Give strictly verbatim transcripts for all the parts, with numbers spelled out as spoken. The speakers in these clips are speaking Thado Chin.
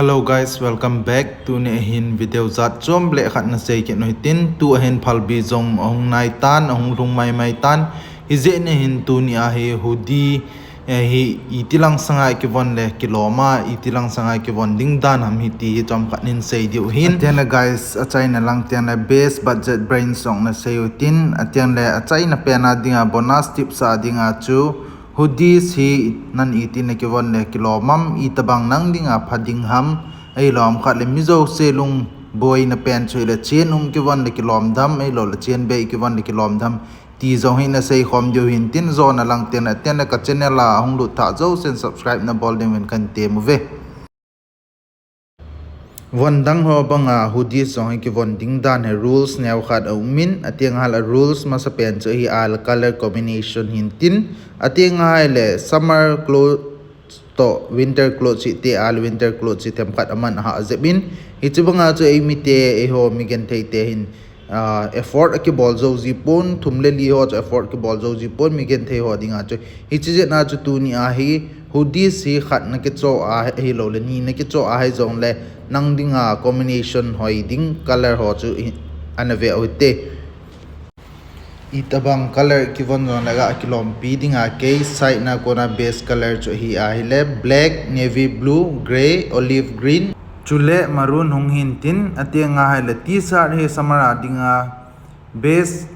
Hello guys, welcome back. Tuni ahin video jat chom le khat nasei kit u hitin, tu ahin phalbi jong ahung nai tan, ahung lhung maimai tan. Hijeh in ahin tuni ahi hoodie, eh, hi iti lang sanga kivon le kilom a, iti lang sanga kivon ding dan ham hiti hi chomkhat nin sei diu hin. Atiang le guys, achaina lang tiang le best budget brand jong nasei u hitin, atiang le achaina pen a dinga bonus tips a dinga chu hoodies hi nang iti nakivon le kilom am, itobang nang dinga pha ding ham, ahilou khat le mi jouse lungboina pen chu hile chain um kivon le kilom dem, ahilou le chain bei kivon le kilom dem, ti jong hi nasei khom diu hin tin, jona lang tiang le, atiang le ka channel a hung lut tha jousen subscribe nabol ding uvin kahin tem uve. Von dang ho banga hoodies jong hi kivon ding dan hi rules neo khat aum in, atiang hile rules masapen chu hi a le color combination hin tin, atiang hile summer clothes toh winter clothes hi te a le winter clothes hi themkhat aman aha jep in, hiche banga chu eimite, eiho mi genthei te hin, ah, afford akibol jou ji pon, thum le li ho chu afford kibol jou ji pon, mi genthei ho dinga chu. Hiche jeh a chu tuni ahi hoodies hi khat nakichoh a, ahilou le ni nakichoh ahi jong le nang dinga combination hoi ding color ho chu hi, ana ve u hite. Itobang color kivon jong le ga kilompi dinga kei side na kona best color chu hi ahile black, navy blue, grey, olive green, chule maroon hung hin tin, atiang hile t-shirt hi summer a dinga best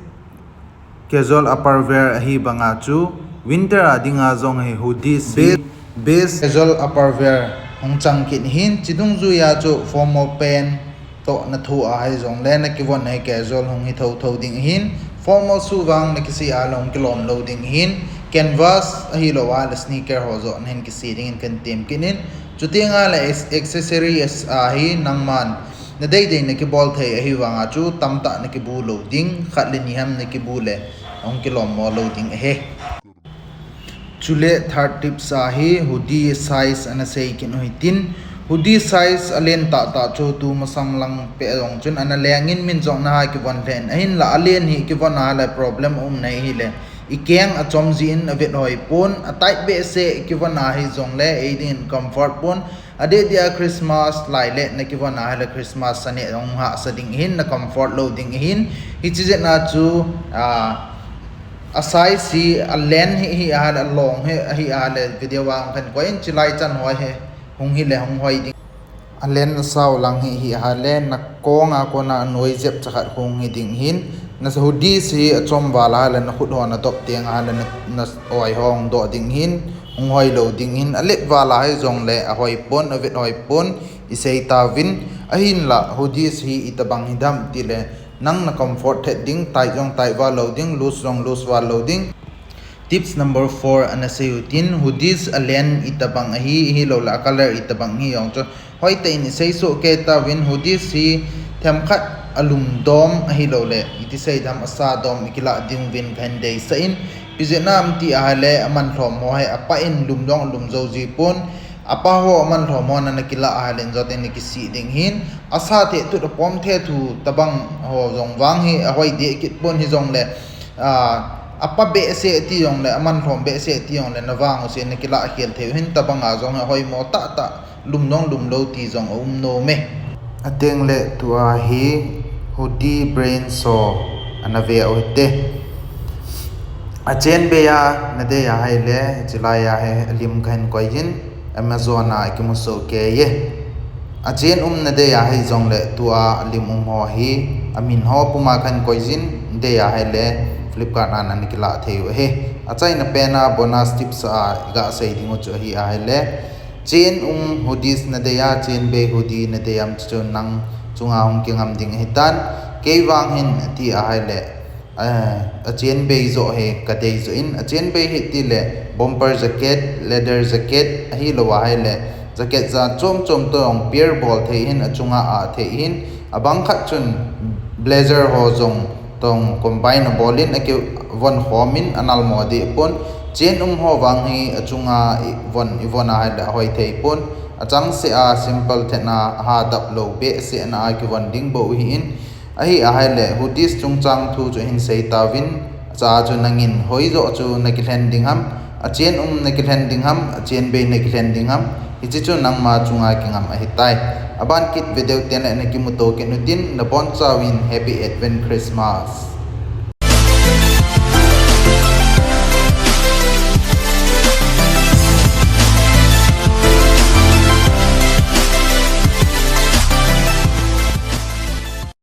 casual upper wear ahi banga chu, winter a dinga jong hi hoodies hi best, best casual upper wear hung chang kit hin, chidungjuiya chu formal pant toh nathu ahi jong le nakivon hi casual hung hi thotho ding hin, formal shoe vang nakise a le hung kilom lou ding hin, canvas ahilou a le sneaker ho joh nahin kise dingin kahin tem kit in, chutiang a le accessories a hi nangman nadei dei nakibol thei ahi vanga chu tamtah nakibu lou ding, khat le ni ham nakibu le ahung kilom mo lou ding ahi. Chule third tips a hi hoodie size ana sei kit u hitin, hoodie size alen tah tah chu tumasang lang peh jong chun ana leng in min jong naha kivon lheh in, ahinla alen hi kivon a le problem um nai hile ikeng achom ji in avet hoi pon, atight behseh kivon ahi jong le eidingin comfort pon, adeh dia Christmas lai le nakivon a hile Christmas sa neh jong hahsa ding hin, na comfort lou ding hin, hiche jeh a chu, a, a size hi, a length hi, hi ahile, a long hi, hi ahile, video a hung khen koi in, chulai chan hoi hi, hung hile, hung hoi ding. A length asao lang hi, hi ahile, nakong a kona anoi jep chakhat hung hi ding hin, na hoodies hi achom val ahile, nakhut ho nadop teng ahile, na, na oi ho hung doh ding hin, hung hoi lou ding hin, alet val ahi jong le, ahoi pon, avet hoi pon, isei tauvin, ahinla, hoodies hi itobang hidem tile, nang na comfort thet ding, tight jong tight val lou ding, loose jong loose val lou ding. Tips number four ana sei u hitin, hoodies a length itobang ahi, ahilou le a color itobang ahi jong chu hoitah in isei soh kei tauvin, hoodies hi themkhat alum dom ahilou le iti sei dem asa dom ikilah ding uvin kahin deisah in, ipi jeh ham ti ahile aman lhom ho hi apah in lum jong alum jou ji pon, apah ho aman lhom ho na, nakilah ahile injot in nakisih ding hin, asa theh thut apom theh thu tobang ho jong vang hi ahoi deh kit pon hijong le, a, apah behseh ti jong le, aman lhom behseh ti jong le, navang u seh nakilah khel thei u hin tobang a jong hi ahoimo tahtah, lum jong lum lou ti jong aum nom e. Ateng le tua hi hoodie brand ho ana ve u hite. A chain bei a nadei ahile, chulai a hi alim kahin koi in, Amazon a kimu soh kei e. A chain um nadei ahi jong le tua alim um ho hi amin ho puma kahin koi jin, dei ahile Flipkart a nakilah thei u ahi. Achaina pen a bonus tips a iga sei ding u chu ahi ahile, chain um hoodies nadei a, chain bei hoodie nadei am chu nang chunga hung kingam ding ahitan. Kei vang hin ati ahile, a, a chain bei joh hi kadei joh in, a chain bei hi tile bomber jacket, leather jacket, ahilou ahile jacket jat chom chom toh jong pair bol thei hin, achunga ah thei hin, abang khat chun blazer ho jong toh combine abol in akivon khom in anal mo deh pon, chain um ho vang hi achunga ivon, ivon ahile ahoi thei pon, achangseh a simple thet a, ahadap lou behseh na a kivon ding bou ahi in, ahi ahile, hoodies chungchang thu chu hin sei tauvin, acha chu nangin hoijoh chu nakilhen ding ham, a chain um nakilhen ding ham, a chain bei nakilhen ding ham, Hiche chu nangma chunga kingam ahitai. Aban kit video tengle nakimuto kit utin, nabonchauvin Happy Advent Christmas.